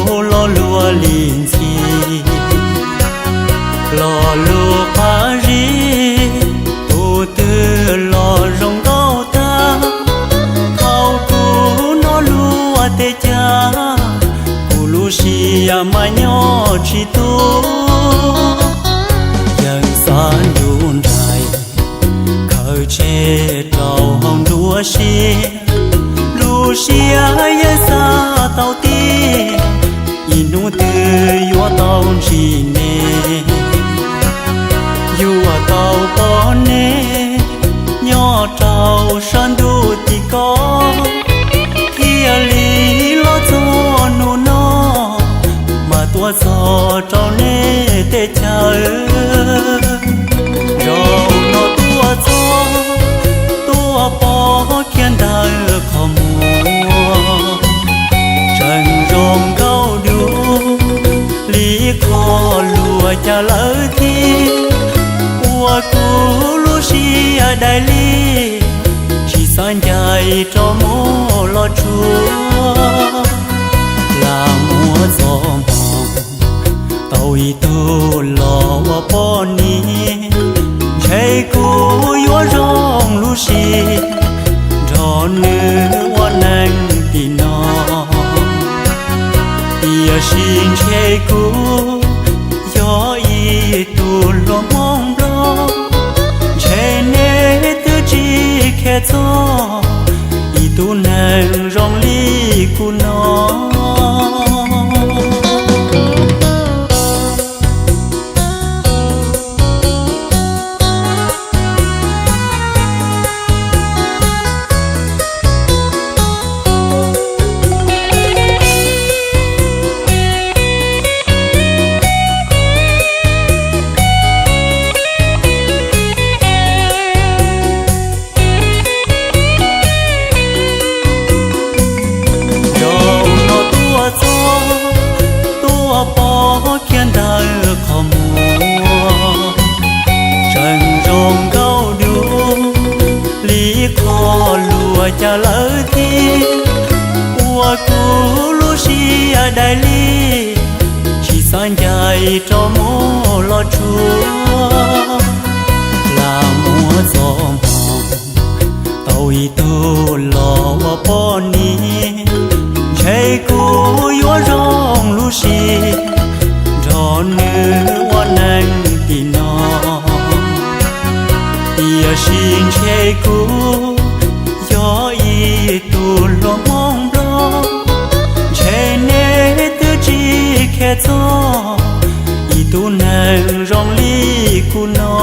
Tus lo lus ua li ntxhi, lo lus qab zib, tus twg los zoo nkauj tag. Thaum kuv hnov luag tej cav, kuv lub siab mas nyob tsis tu. Yeej xav ncu nraim, khaws tseg rau hauv nruab siab. Lub siab yeej xav tau tias, ib hnub twg yuav tau ntsib nej, yuav tau pom nej nyob rau sab ntuj tim ko. Thiaj li los txog hnub no, mas tuaj txog rau nej teb chaws. Zaum no tuaj txog, tuaj pom kiag ntawm qhov muag, tseem zoo nkauj dua li qhov luag cav lawm thiab. Ua kuv lub siab dai li, tsis xav ncaim rau mus los tsuav. Lam muab txoj hmoo tau ib tug los ua poj niam, ntshe kuv yuav zoo lub siab nrog nws ua neej tim no. Tiam sis ntshe kuv yog ib tug hluas Hmoob Nplog, ntshe nej twb tsis kheev txog ib tug neeg zoo li kuv no. Zaum no tuaj txog, tuaj pom kiag ntawm qhov muag, tseem zoo nkauj dua li qhov luag cav lawm thiab. Ua kuv lub siab dai li, tsis xav ncaim rau mus los tsuav. Lam muab txoj hmoo tau ib tug los ua poj niam, ntshe kuv yuav zoo lub siab nrog nws ua neej tim no. Tiam sis ntshe kuv yog ib tug hluas Hmoob Nplog, ntshe nej twb tsis kheev txog ib tug neeg zoo li kuv no.